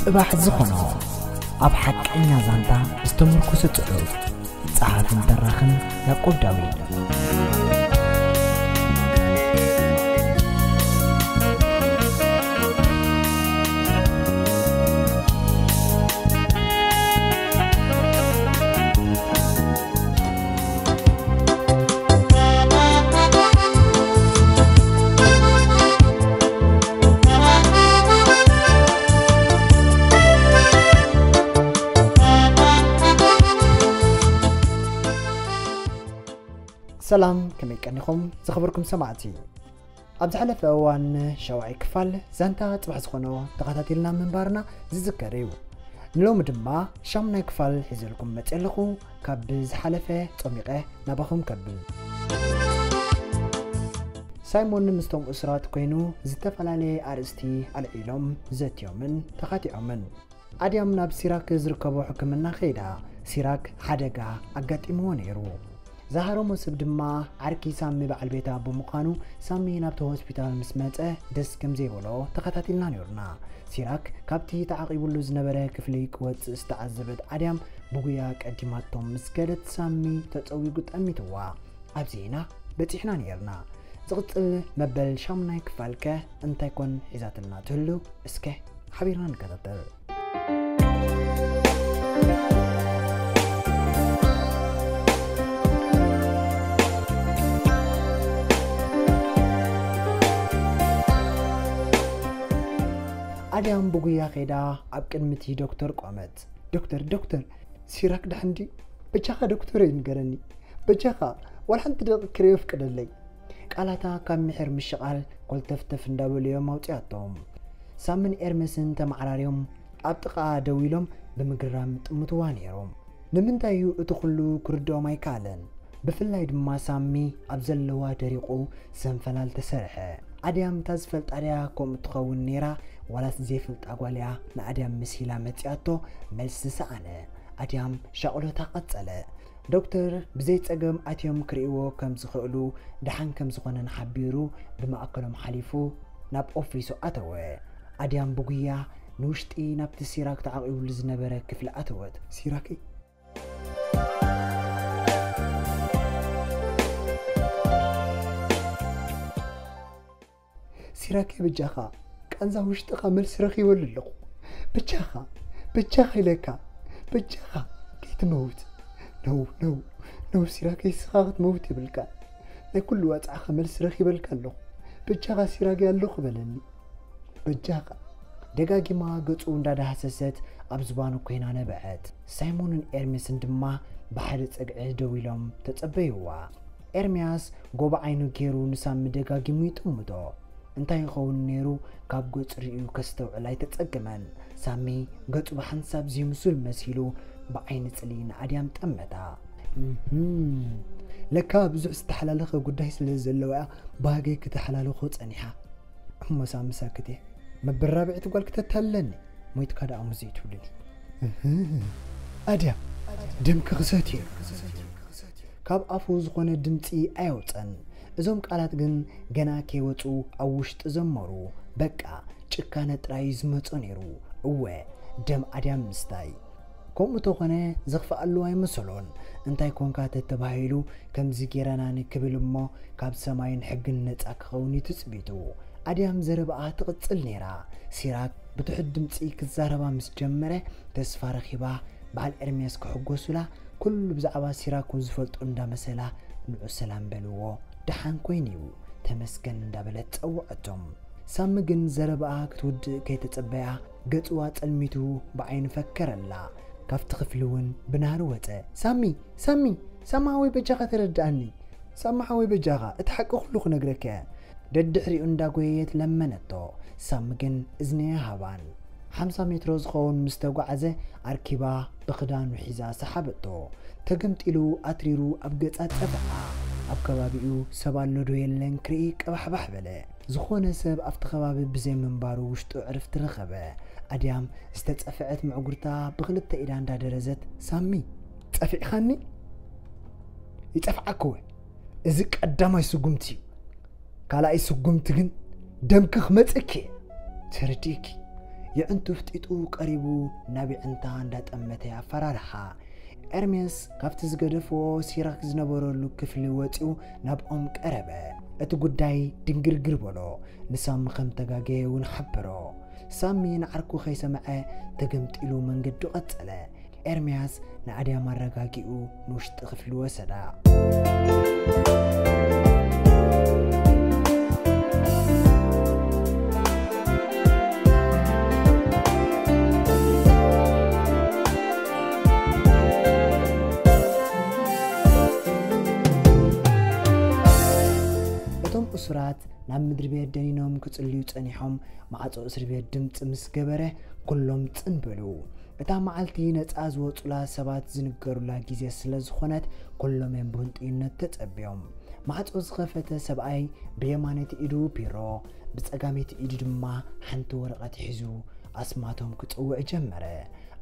ጽባሕ ዝኾኖ ኣብ ሓቀኛ ዛንታ ዝተመርኮሰ ጽሑፍ። ጸሓፍን ተራኽን ያዕቆብ ዳዊት። ሰላም፣ ከመይ ቀኒኹም ዝኸበርኩም ሰማዕቲ? ኣብ ዝሓለፈ እዋን ሻውዓይ ክፋል ዛንታ ጽባሕ ዝኾኖ ተኸታቲልና ምንባርና ዝዝከር እዩ። ንሎሚ ድማ ሻሙናይ ክፋል ሒዘልኩም መጽእ ኣለኹ። ካብ ዝሓለፈ ጾሚቐ ናባኹም ከብል። ሳይሞን ምስቶም እሱራት ኮይኑ ዝተፈላለየ ኣርእስቲ ኣልዒሎም ዘትዮምን ተኻቲዖምን። ኣድያም ናብ ሲራክ ዝርከቦ ሕክምና ከይዳ። ሲራክ ሓደጋ ኣጋጢምዎ ነይሩ። ዝሃረሞ ሰብ ድማ ዓርኪ ሳሚ በዓል ቤታ ብምዃኑ ሳሚ ናብቲ ሆስፒታል ምስ መጸ ደስ ከም ዘይበሎ ተኸታቲልና ነይሩና። ሲራክ ካብቲ ተዓቒቡሉ ዝነበረ ክፍሊ ክወጽእ ዝተዓዘበት ኣድያም ብጉያ ቀዲማቶም ምስ ከደት ሳሚ ተጸዊጉ ጠሚትዋ። ኣብዚ ኢና በጺሕና ነይርና። ዝቕጽል መበል ሻሙናይ ክፋልከ እንታይ ኮን ሒዛትና ትህሉ? እስከ ሓቢርና ንከታተል። ኣድያም ብጉያ ከይዳ ኣብ ቅድሚ እቲ ዶክተር ቆመት። ዶክተር፣ ዶክተር፣ ሲራክ ደሓን ድዩ? በጃኻ ዶክተረይ ንገረኒ። በጃኻ ዋላ ሓንቲ ደቂቕ ክርእዮ ፍቀደለይ። ቃላታ ካብ ምሒር ምሽቓል ኮልተፍተፍ እንዳበሉ እዮም ኣውጺኣቶም። ሳምን ኤርሜስን ተመዓራርዮም ኣብ ጥቓኣ ደው ኢሎም ብምግራም ይጥምትዋ ነይሮም። ንምንታይ እዩ እቲ ኩሉ ክርድኦም ኣይከኣለን። ብፍላይ ድማ ሳሚ ኣብ ዘለዋ ደሪቑ ሰንፈላል ተሰርሐ። ኣድያም እታ ዝፈልጣ ድያ ከምኡ ትኸውን ነይራ ዋላስ ዘይፈልጣ ጓል እያ ንኣድያም መሲላ መጺኣቶ? መልሲ ሰኣነ። ኣድያም ሻቕሎታ ቀጸለ። ዶክተር ብዘይ ጸገም ኣትዮም ክርእይዎ ከም ዝኽእሉ ደሓን ከም ዝኾነን ሓቢሩ ብማእከሎም ሓሊፉ ናብ ኦፊሱ ኣተወ። ኣድያም ብጉያ ንውሽጢ ናብቲ ሲራክ ተዓቒቡሉ ዝነበረ ክፍሊ ኣተወት። ሲራከይ፣ ሲራከይ በጃኻ ቃንዛ ውሽጥኻ መልሲ ረኺበሉ ኣለኹ። በጃኻ፣ በጃኻ ኢለካ፣ በጃኻ ከይትመውት። ነው፣ ነው፣ ነው ሲራከይ እስኻ ክትመውት የብልካ። ናይ ኩሉ ዋጽዓኻ መልሲ ረኺበልካ ኣለኹ። በጃኻ ሲራከይ ኣለኹ በለኒ። በጃኻ። ደጋጊማ ገጹ እንዳዳህሰሰት ኣብ ዝባኑ ኮይና ነበዐት። ሳይሞንን ኤርሜስን ድማ ብሓደ ጸግዒ ደው ኢሎም ተጸበይዋ። ኤርምያስ ጎቦ ዓይኑ ገይሩ ንሳሚ ደጋጊሙ ይጥምቶ። እንታይ ይኸውን ነይሩ ካብ ገጹ ርእዩ ከስተውዕል ኣይተጸገመን። ሳሚ ገጹ ብሓንሳብ ዘይምሱል መሲሉ ብዓይኒ ጽልኢ ንኣድያም ጠመታ። እህም፣ ለካ ብዙሕ ዝተሓላለኸ ጉዳይ ስለ ዘለዋ እያ ባህገይ ክተሓላልኾ ጸኒሓ። እሞ ሳሚ ሳክት እየ። መበል ራብዐይቲ ጓል ክተታልለኒ። ሞይትካ ደኣ ሙዚ ትብሉኒ። እህ፣ ኣድያ፣ ደምኪ ክሰትዮ። ካብ ኣፉ ዝኾነ ድምጺ ኣየውጸን። እዞም ቃላት ግን ገና ከይወጹ ኣብ ውሽጢ ዘመሩ። በቃ፣ ጭካነ ጥራይ እዩ ዝመጾ ነይሩ። እወ፣ ደም ኣድያም ምስታይ። ከምኡ ተኾነ ዘኽፍኣሉ ኣይመሰሎን። እንታይ ኮንካ ተተባሂሉ ከምዚ ጌራና ንክብል እሞ ካብ ሰማይን ሕግን ነጻ ክኸውን እዩ ትጽቢቱ። ኣድያም ዘረባኣ ትቕጽል ነይራ። ሲራክ ብትሑት ድምጺ ክዛረባ ምስ ጀመረ ተስፋ ረኺባ በዓል ኤርምያስ ክሕጎሱላ ኩሉ ብዛዕባ ሲራክ ዝፈልጡ እንዳመሰላ ንዑ ሰላም በልዎ። ደሓን ኮይኑ እዩ ተመስገን እንዳበለት ጸውዐቶም። ሳሚ ግን ዘረባኣ ክትውድእ ከይተጸበያ ገጽዋ ጸልሚቱ ብዓይኑ ፈከረላ። ካብቲ ክፍሊ እውን ብናህሪ ወጸ። ሳሚ፣ ሳሚ፣ ሳሚ ሓወይ በጃኻ ተረድኣኒ። ሳሚ ሓወይ በጃኻ እቲ ሓቂ ኩሉ ክነግረካ እየ። ደድሕሪኡ እንዳጎየየት ለመነቶ። ሳሚ ግን እዝኒ ኣይሃባን። ሓምሳ ሜትሮ ዝኸውን ምስ ተጓዓዘ ኣርኪባ ብኽዳኑ ሒዛ ሰሓበቶ። ተገምጢሉ ኣትሪሩ ኣብ ገጻ ጸፍዓ። ኣብ ከባቢኡ ሰብ ኣሎ ዶ የለን ክርኢ ቀባሕባሕ በለ። ዝኾነ ሰብ ኣብቲ ከባቢ ብዘይ ምንባሩ ውሽጡ ዕርፍቲ ረኸበ። ኣድያም ዝተጸፍዐት ምዕጉርታ ብኽልተ ኢዳ እንዳደረዘት፣ ሳሚ፣ ጸፊዕኻኒ? ይጸፍዓክወ። እዚ ቀዳማይ ስጉምቲ እዩ። ካልኣይ ስጉምቲ ግን ደምኪ ክመጽእኪ እየ። ተረዲእኪ? የዕንቱ ፍጢጡ ቀሪቡ ናብ የዕንታ እንዳጠመተ ኣፈራርሓ። ኤርሜስ ካብቲ ዝገደፍዎ ሲራክ ዝነበረሉ ክፍሊ ወጺኡ ናብኦም ቀረበ። እቲ ጉዳይ ድንግርግር በሎ። ንሳሚ ከም ተጋገየ እውን ሓበሮ። ሳሚ ንዓርኩ ከይሰምዐ ተገምጢሉ መንገዱ ቀጸለ። ኤርምያስ ንኣድያም ኣረጋጊኡ ንውሽጢ ክፍሊ ወሰዳ። እቶም እሱራት ናብ ምድሪ ቤት ደኒኖም ክጽልዩ ጸኒሖም። ማዕጾ እስሪ ቤት ድምጺ ምስ ገበረ፣ ኩሎም ጽን በሉ። እታ መዓልቲ ነጻ ዝወጹላ ሰባት ዝንገሩላ ግዜ ስለ ዝኾነት፣ ኩሎም እዮም ብህንጥዩነት ተጸብዮም። ማዕጾ ዝኸፈተ ሰብኣይ ብየማነይቲ ኢዱ ቢሮ፣ ብጸጋመይቲ ኢዱ ድማ ሓንቲ ወረቐት ሒዙ ኣስማቶም ክጽውዕ ጀመረ።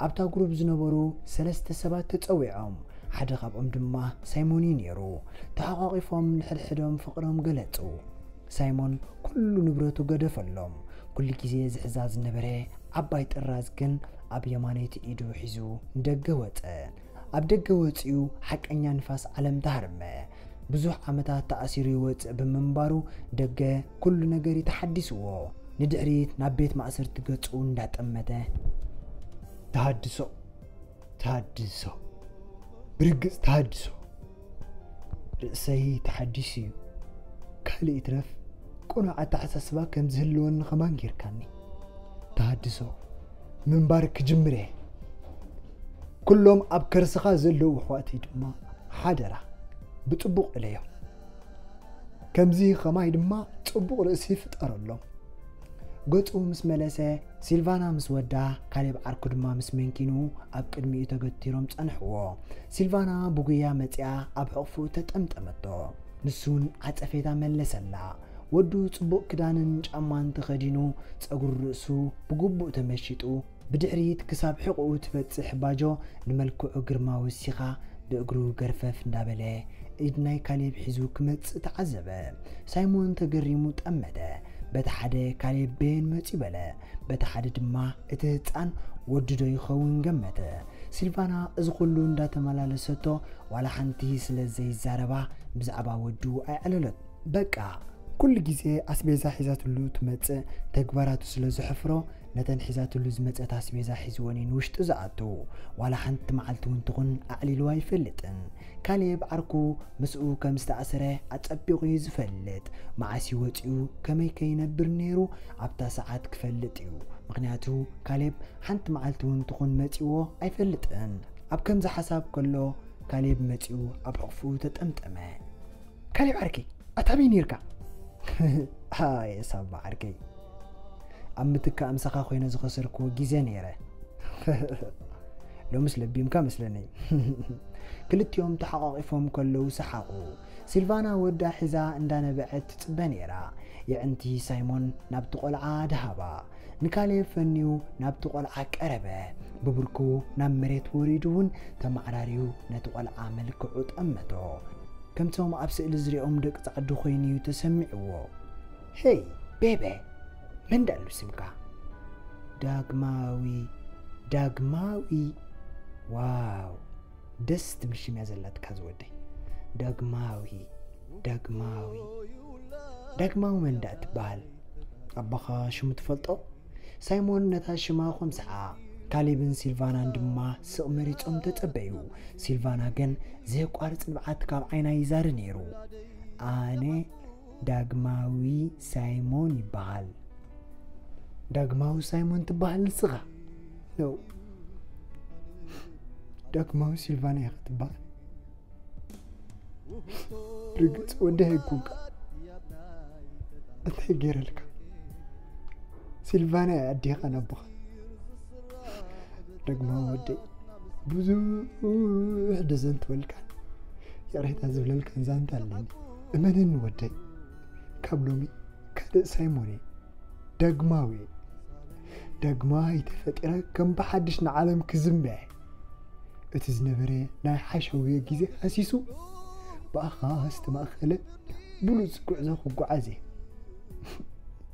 ኣብታ ግሩፕ ዝነበሩ ሰለስተ ሰባት ተጸዊዖም፣ ሓደ ካብኦም ድማ ሳይሞን እዩ ነይሩ። ተሓቋቒፎም ንሕድሕዶም ፍቕሮም ገለጹ። ሳይሞን ኩሉ ንብረቱ ገደፈሎም። ኩሉ ግዜ ዝሕዛ ዝነበረ ዓባይ ጥራዝ ግን ኣብ የማነይቲ ኢዱ ሒዙ ንደገ ወጸ። ኣብ ደገ ወጺኡ ሓቀኛ ንፋስ ዓለም ተሃርመ። ብዙሕ ዓመታት ተኣሲሩ ይወጽእ ብምንባሩ ደገ ኩሉ ነገር እዩ ተሓዲስዎ። ንድሕሪት ናብ ቤት ማእሰርቲ ገጹ እንዳጠመተ፣ ተሃድሶ፣ ተሃድሶ፣ ብርግጽ ተሃድሶ። ርእሰይ ተሓዲሱ እዩ። ካልእ ይትረፍ፣ ቅኑዕ ኣተሓሳስባ ከም ዝህልወኒ ከማን ጌርካኒ። ተሃድሶ ምንባር ክጅምር እየ። ኩሎም ኣብ ከርስኻ ዘለዉ ኣሕዋተይ ድማ ሓደራ ብጽቡቕ እለዮም። ከምዚ ኸማይ ድማ ጽቡቕ ርእሲ ፍጠረሎም። ገጹ ምስ መለሰ፣ ሲልቫና ምስ ወዳ፣ ካሌብ ዓርኩ ድማ ምስ መንኪኑ ኣብ ቅድሚኡ ተገቲሮም ጸንሕዎ። ሲልቫና ብጉያ መጺኣ ኣብ ሕቕፍኡ ተጠምጠመቶ። ንሱን ዓጸፌታ መለሰላ። ወዱ ጽቡቕ ክዳንን ጫማን ተኸዲኑ፣ ጸጉሪ ርእሱ ብግቡእ ተመሺጡ፣ ብድሕሪት ክሳብ ሕቖኡ ትበጽሕ ባጆ ንመልክዑ ግርማ ወሲኻ ብእግሩ ገርፈፍ እንዳበለ ኢድ ናይ ካሌብ ሒዙ ክመጽእ ተዓዘበ። ሳይሞን ተገሪሙ ጠመተ። በቲ ሓደ ካሌብ በየን መጺኡ በለ፣ በቲ ሓደ ድማ እቲ ህጻን ወዱ ዶ ይኸውን ገመተ። ሲልቫና እዚ ኩሉ እንዳተመላለሰቶ ዋላ ሓንቲ ስለ ዘይዛረባ ብዛዕባ ወዱ ኣይዕለለት። በቃ ኩሉ ግዜ ኣስቤዛ ሒዛትሉ ትመጽእ ተግባራቱ ስለ ዘሕፍሮ ነተን ሒዛትሉ ዝመጸት ኣስቤዛ ሒዝወን እዩ ንውሽጢ ዝኣቱ። ዋላ ሓንቲ መዓልቲ እውን ትኹን ኣዕሊሉ ኣይፈልጥን። ካሌብ ዓርኩ ምስኡ ከም ዝተኣሰረ ኣጸቢቑ እዩ ዝፈልጥ። መዓስ እዩ ወጺኡ ከመይ ከይነብር ነይሩ ኣብታ ሰዓት ክፈልጥ እዩ። ምኽንያቱ ካሌብ ሓንቲ መዓልቲ እውን ትኹን መጺዎ ኣይፈልጥን። ኣብ ከምዚ ሓሳብ ከሎ ካሌብ መጺኡ ኣብ ሕቕፍኡ ተጠምጠመ። ካሌብ ዓርከይ ኣታበይ ነይርካ? ኣየ ሳባ ዓርከይ፣ ኣብ ምትካእ ምሳኻ ኮይነ ዝኸሰርክዎ ግዜ ነይረ። ሎምስ ለቢምካ መስለኒ። ክልቲኦም ተሓቋቒፎም ከለዉ ሰሓቑ። ሲልቫና ወዳ ሒዛ እንዳነበዐት ትጽበ ነይራ። የዕንቲ ሳይሞን ናብቲ ቆልዓ ደሃባ። ንካሌብ ፈንዩ ናብቲ ቆልዓ ቀረበ። ብብርኩ ናብ መሬት ወሪዱ እውን ተማዕራርዩ ነቲ ቆልዓ መልክዑ ጠመቶ። ከምቶም ኣብ ስእሊ ዝሪኦም ደቂ ጻዕዱ ኮይኑ እዩ ተሰሚዕዎ። ሄይ ቤበ፣ መን ደኣሉ ስምካ? ዳግማዊ። ዳግማዊ። ዋው፣ ደስ ትብል ሽም እያ ዘላትካ ዝወደይ። ዳግማዊ። ዳግማዊ። ዳግማዊ መን ደኣ ትበሃል? ኣቦኻ ሽሙ ትፈልጦ? ሳይሞን ነታ ሽማ ኾምስዓ። ካሌብን ሲልቫናን ድማ ስቕ መሪጾም ተጸበዩ። ሲልቫና ግን ዘየቋርጽ ንብዓት ካብ ዓይና ይዛሪ ነይሩ። ኣነ ዳግማዊ ሳይሞን ይበሃል። ዳግማዊ ሳይሞን ትበሃል ንስኻ? ነው። ዳግማዊ ሲልቫና ኢኻ ትበሃል። ርግጽ ወደይ ኣይኮንካ። እንታይ ገይረልካ? ሲልቫና እያ ኣዴኻ ናቦኻ። ዳግማዊ ወደይ፣ ብዙሕ ደዘንትወልካን ይቕሬታ ዝብለልካን ዛንታ ኣለኒ። እመነኒ ወደይ፣ ካብ ሎሚ ካልእ ሳይሞን እየ። ዳግማዊ፣ ዳግማይ ተፈጢረ ከም ብሓድሽ ንዓለም ክዝምበ። እቲ ዝነበረ ናይ ሓሸውየ ግዜ ሃሲሱ፣ ብኣኻ ዝተማእከለ ብሉጽ ጉዕዞ ክጓዓዝ እየ።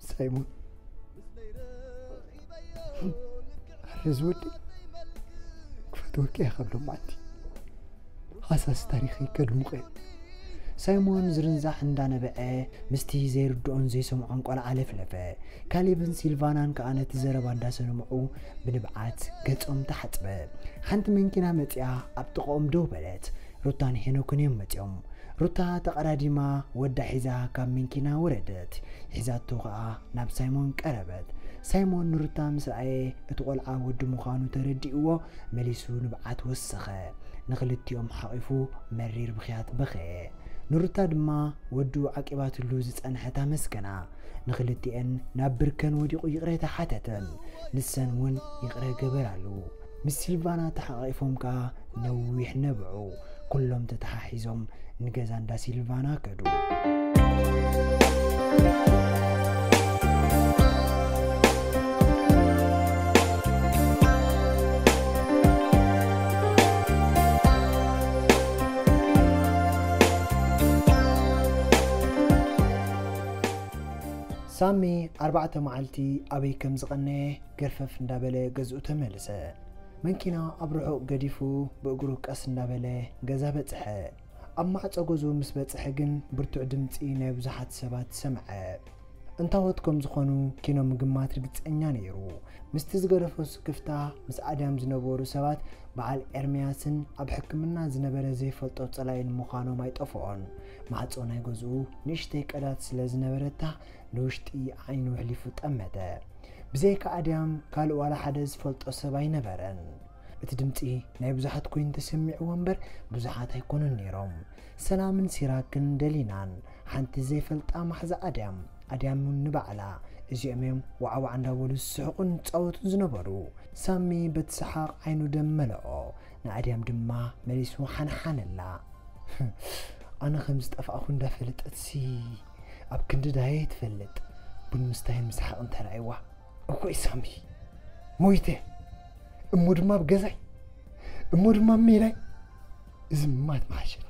ሳይሞን፣ ኣረ ዝወዲ ክፈትወኪ እየ ካብ ሎማዓንቲ ሃሳስ ታሪኸይ ከድሙቐ። ሳይሞን ዝርንዛሕ እንዳነበዐ ምስቲ ዘይርድኦን ዘይሰምዖን ቆልዓ ለፍለፈ። ካሌብን ሲልቫናን ከኣ ነቲ ዘረባ እንዳሰምዑ ብንብዓት ገጾም ተሓጽበ። ሓንቲ መንኪና መጺኣ ኣብ ጥቕኦም ደው በለት። ሩታን ሄኖክን እዮም መጺኦም። ሩታ ተቐዳዲማ ወዳ ሒዛ ካብ መንኪና ወረደት። ሒዛቶ ከኣ ናብ ሳይሞን ቀረበት። ሳይሞን ንሩታ ምስ ረኣየ እቲ ቆልዓ ወዲ ምዃኑ ተረዲእዎ መሊሱ ንብዓት ወሰኸ። ንኽልቲኦም ሓቒፉ መሪር ብኽያት በኸየ። ንሩታ ድማ ወዱ ዓቂባትሉ ዝጸንሐት ኣመስገና። ንኽልቲኤን ናብ ብርከን ወዲቑ ይቕሬታ ሓተተን። ንሰን እውን ይቕረ ገበራሉ። ምስ ሲልቫና ተሓቒፎም ከኣ ነዊሕ ነብዑ። ኩሎም ተተሓሒዞም ንገዛ እንዳ ሲልቫና ከዱ። ሳሚ ኣርባዕተ መዓልቲ ኣበይ ከም ዝቐነየ ገርፈፍ እንዳበለ ገዝኡ ተመልሰ። መንኪና ኣብ ርሑቕ ገዲፉ ብእግሩ ቀስ እንዳበለ ገዛ በጽሐ። ኣብ ማዕጾ ገዝኡ ምስ በጽሐ ግን ብርቱዕ ድምጺ ናይ ብዙሓት ሰባት ሰምዐ። እንታዎት ከም ዝኾኑ ኪኖ ምግማት ርግጸኛ ነይሩ። ምስቲ ዝገደፎ ስክፍታ ምስ ኣድያም ዝነበሩ ሰባት በዓል ኤርምያስን ኣብ ሕክምና ዝነበረ ዘይፈልጦ ጸላኢን ምዃኖም ኣይጠፍኦን። ማዕጾ ናይ ገዝኡ ንእሽተይ ቀዳት ስለ ዝነበረታ ንውሽጢ ዓይኑ ኣሕሊፉ ጠመተ። ብዘይካ ኣድያም ካልእ ዋላ ሓደ ዝፈልጦ ሰብ ኣይነበረን። እቲ ድምጺ ናይ ብዙሓት ኮይኑ ተሰሚዕዎ እምበር ብዙሓት ኣይኮኑን ነይሮም። ሰላምን ሲራክን ደሊናን ሓንቲ ዘይፈልጣ ማሕዛ ኣድያም፣ ኣድያም እውን ንባዕላ፣ እዚኦም እዮም ዋዕዋዕ እንዳበሉ ዝስሕቁን ዝጻወቱን ዝነበሩ። ሳሚ በቲ ሰሓቕ ዓይኑ ደም መለኦ፣ ንኣድያም ድማ መሊሱ ሓንሓነላ። ኣነ ከም ዝጠፋእኹ እንዳፈለጠትሲ ኣብ ክንዲ ዳየ ትፈልጥ ቡን ምስታይን ምስሓቕን ተራእይዋ። እኮይ ሳሚ ሞይተ እሞ ድማ ኣብ ገዛይ እሞ ድማ ኣብ ሜላይ። እዚ ማት መሓሸኒ።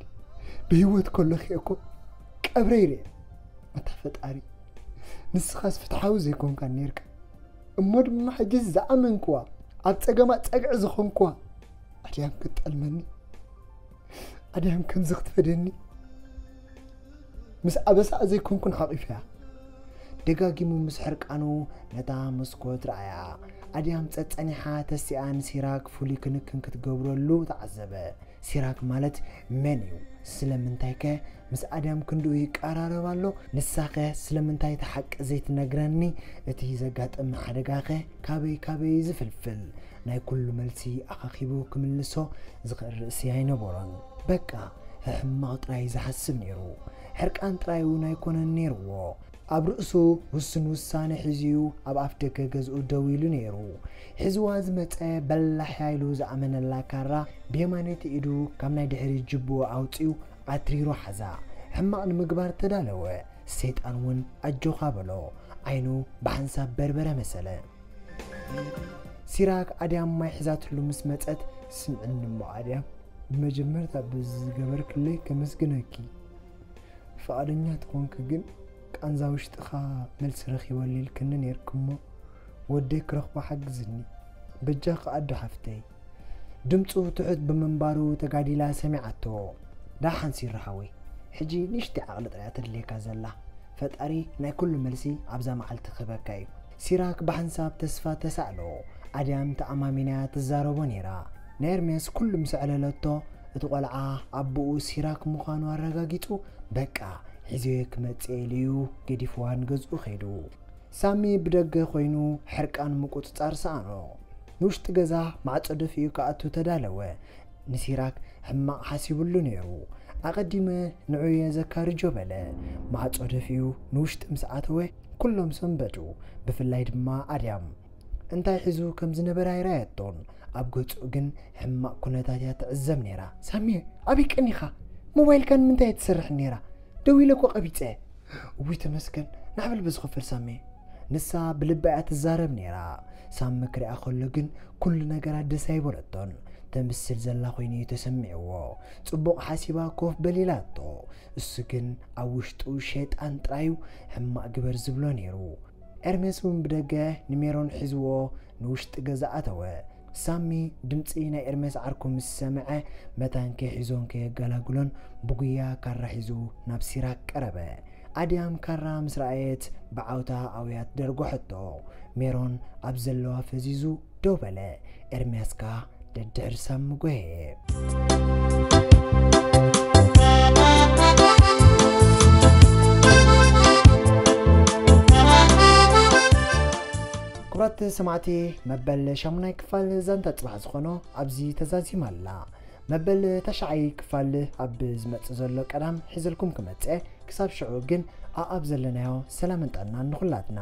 ብህይወት ከለኺ እኮ ቀብረይ ርየ። ኣታ ፈጣሪ ንስኻስ ፍትሓዊ ዘይኮንካ ነርካ። እሞ ድማ ሕጂ ዝኣመንክዋ ኣብ ጸገማ ጸግዒ ዝኾንክዋ ኣድያም ክትጠልመኒ ኣድያም ከምዚ ክትፈደኒ ምስ ኣበሳኣ ዘይኮንኩን ሓቒፈያ። ደጋጊሙ ምስ ሕርቃኑ ነታ መስኮት ረኣያ። ኣድያም ጸጸኒሓ ተሲኣን ሲራክ ፍሉይ ክንክን ክትገብረሉ ተዓዘበ። ሲራክ ማለት መን እዩ? ስለምንታይከ ምስ ኣድያም ክንድኡ ይቀራረብ ኣሎ? ንሳኸ ስለምንታይ እቲ ሓቂ ዘይትነግረኒ? እቲ ዘጋጠመ ሓደጋኸ ካበይ ካበይ ዝፍልፍል? ናይ ኩሉ መልሲ ኣኻኺቡ ክምልሶ ዝኽእል ርእሲ ኣይነበሮን። በቃ ሕሕማቕ ጥራይ ዝሓስብ ነይሩ። ሕርቃን ጥራይ እውን ኣይኮነን ነይርዎ። ኣብ ርእሱ ውሱን ውሳነ ሒዙ እዩ ኣብ ኣፍ ደገ ገዝኡ ደው ኢሉ ነይሩ። ሒዝዋ ዝመጸ በላሕ ኢሉ ዝኣመነላ ካራ ብየማነይቲ ኢዱ ካብ ናይ ድሕሪት ጅብኡ ኣውጺኡ ኣትሪሩ ሓዛ። ሕማቕ ንምግባር ተዳለወ። ሰይጣን እውን ኣጆኻ በሎ። ዓይኑ ብሓንሳብ በርበረ መሰለ። ሲራክ ኣድያም ማይ ሒዛትሉ ምስ መጸት፣ ስምዕኒ እሞ ኣድያም፣ ብመጀመርታ በዚ ዝገበርክለይ ከመስግነኪ። ፍቓደኛ ተኾንኪ ግን ቃንዛ ውሽጥኻ መልሲ ረኺበሉ ኢልክኒ ነይርኪ እሞ ወደይ ክረኽቦ ሓግዝኒ። በጃኺ ኣዶ ሓፍተይ። ድምፁ ትሑት ብምንባሩ ተጋዲላ ሰሚዓቶ። ደሓን ሲራ ሓወይ፣ ሕጂ ንእሽተይ ዓቕሊ ጥራይ እያ ተድልየካ ዘላ። ፈጣሪ ናይ ኩሉ መልሲ ኣብዛ መዓልቲ ክህበካ እዩ። ሲራክ ብሓንሳብ ተስፋ ተሳእሎ። ኣድያም ተኣማሚና እያ ትዛረቦ ነይራ። ናይ ኤርምያስ ኩሉ ምስ ኣዕለለቶ፣ እቲ ቆልዓ ኣቦኡ ሲራክ ምዃኑ ኣረጋጊጹ፣ በቃ ሒዘዮ ክመጽእ ኢሉ እዩ ገዲፍዋ ንገዝኡ ከይዱ። ሳሚ ብደገ ኮይኑ ሕርቃን ምቁጽጻር ሰኣኖ። ንውሽጢ ገዛ ማዕጾ ደፊኡ ክኣቱ ተዳለወ። ንሲራክ ሕማቕ ሓሲቡሉ ነይሩ። ኣቐዲመ ንዑ እየ ዘካርጆ በለ። ማዕጾ ደፊኡ ንውሽጢ ምስ ኣተወ ኩሎም ሰንበዱ። ብፍላይ ድማ ኣድያም። እንታይ ሒዙ ከም ዝነበረ ኣይረኣየቶን። ኣብ ገጹ ግን ሕማቕ ኩነታት እያ ትዕዘብ ነይራ። ሳሚ፣ ኣበይ ቀኒኻ? ሞባይልካ ንምንታይ እያ ትሰርሕ ነይራ? ደው ኢለ እኮ ቀቢጸ። እውይ ተመስገን፣ ናዕበል በዚ ክፍል ሳሚ። ንሳ ብልባ እያ ትዛረብ ነይራ። ሳሚ ክሪኣ ከሎ ግን ኩሉ ነገራት ደስ ኣይበለቶን። ተምስል ዘላ ኮይኑ እዩ ተሰሚዕዎ። ጽቡቕ ሓሲባ ኮፍ በል ኢላቶ። እሱ ግን ኣብ ውሽጡ ሸይጣን ጥራዩ ሕማቕ ግበር ዝብሎ ነይሩ። ኤርሜስ እውን ብደገ ንሜሮን ሒዝዎ ንውሽጢ ገዛ ኣተወ። ሳሚ ድምፂ ናይ ኤርሜስ ዓርኩ ምስ ሰምዐ፣ መታን ከይሒዞን ከየገላግሎን ብጉያ ካራ ሒዙ ናብ ሲራክ ቀረበ። ኣድያም ካራ ምስ ረኣየት ብዓውታ ኣውያት ደርጎሐቶ። ሜሮን ኣብ ዘለዋ ፈዚዙ ደው በለ። ኤርምያስ ከኣ ደድሕሪ ሳሚ ጓየየ። ክቡራት ሰማዕቲ፣ መበል ሻሙናይ ክፋል ዛንታ ጽባሕ ዝኾኖ ኣብዚ ተዛዚማ ኣላ። መበል ተሽዓይ ክፋል ኣብ ዝመጽእ ዘሎ ቀዳም ሒዘልኩም ክመጽእ፣ ክሳብ ሽዑ ግን ኣኣብ ዘለናዮ ሰላምን ጥዕናን ንኹላትና።